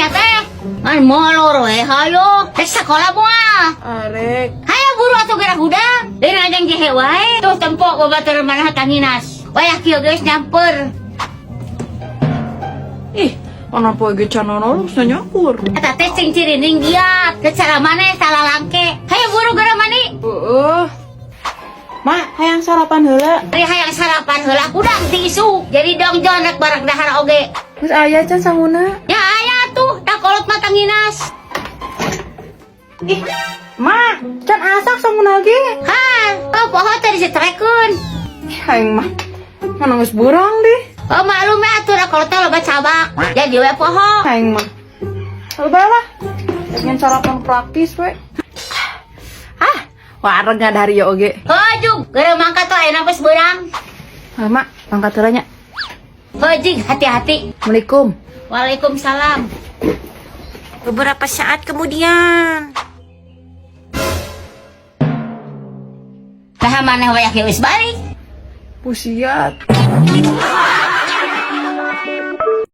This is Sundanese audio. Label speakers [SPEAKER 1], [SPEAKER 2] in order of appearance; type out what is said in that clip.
[SPEAKER 1] sia teh. Ngan molor we hayo. Rek sakola moal?
[SPEAKER 2] Arek.
[SPEAKER 1] Hayo buru atuh geura hudang. Deui ngajeng jehe wae. Tuh tempo babaturan maneh tanginas. Wayah kieu geus nyamper.
[SPEAKER 2] Ih, mana poe ge can nolong nyakur.
[SPEAKER 1] Eta teh cing cirining giat. Secara maneh salah langke. Hayo buru geura mandi.
[SPEAKER 2] Heeh. Mak, hayang sarapan heula.
[SPEAKER 1] Ari hayang sarapan heula hudang ti isuk. Jadi dongjon rek barek dahar oge.
[SPEAKER 2] Geus aya can sanguna?
[SPEAKER 1] Ya aya tuh, da kolot mah tanginas.
[SPEAKER 2] Ih, Mak, can asak sanguna ge.
[SPEAKER 1] Ha, oh poho teh disetrekeun.
[SPEAKER 2] Ih, aing mah mana geus beurang deh.
[SPEAKER 1] Oh maklum ya atuh da kolot teh loba cabak. Jadi we poho.
[SPEAKER 2] Aing mah. Loba lah. Pengen sarapan praktis we. Ah, wareg dari ya oge.
[SPEAKER 1] Heuh jug, geura mangkat tuh ayeuna geus beurang.
[SPEAKER 2] Ah, Mak, mangkat heula nya.
[SPEAKER 1] Heuh jig, hati-hati.
[SPEAKER 2] Assalamualaikum.
[SPEAKER 1] Waalaikumsalam.
[SPEAKER 3] Beberapa saat kemudian.
[SPEAKER 1] Tah maneh wayah geus balik.
[SPEAKER 2] Pusiat.